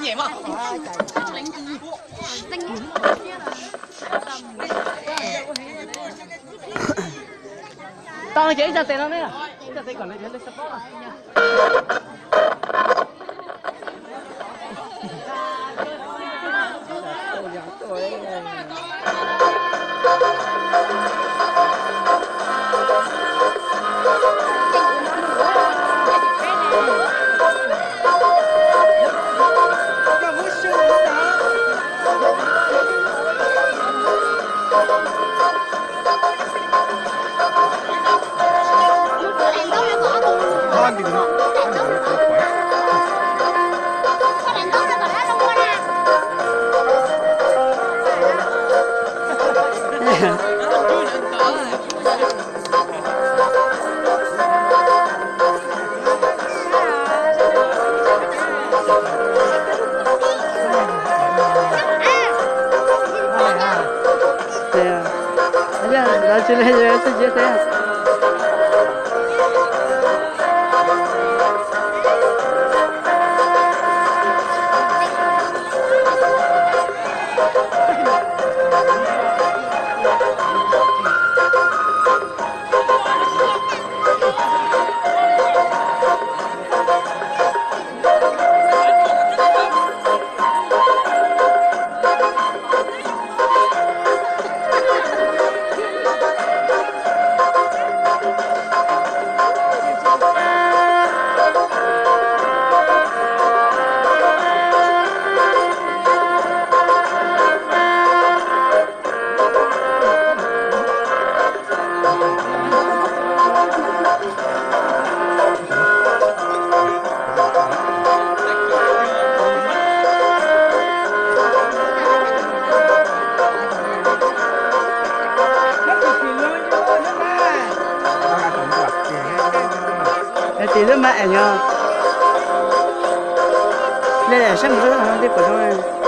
Tau ces ib txoj tes no ne, ib txoj tes kom lawv, lawv xav paub. Lawv tsis li, txhob cia thiab. Tim lub mas es nyob, nej saib mus rau tej pom zoo.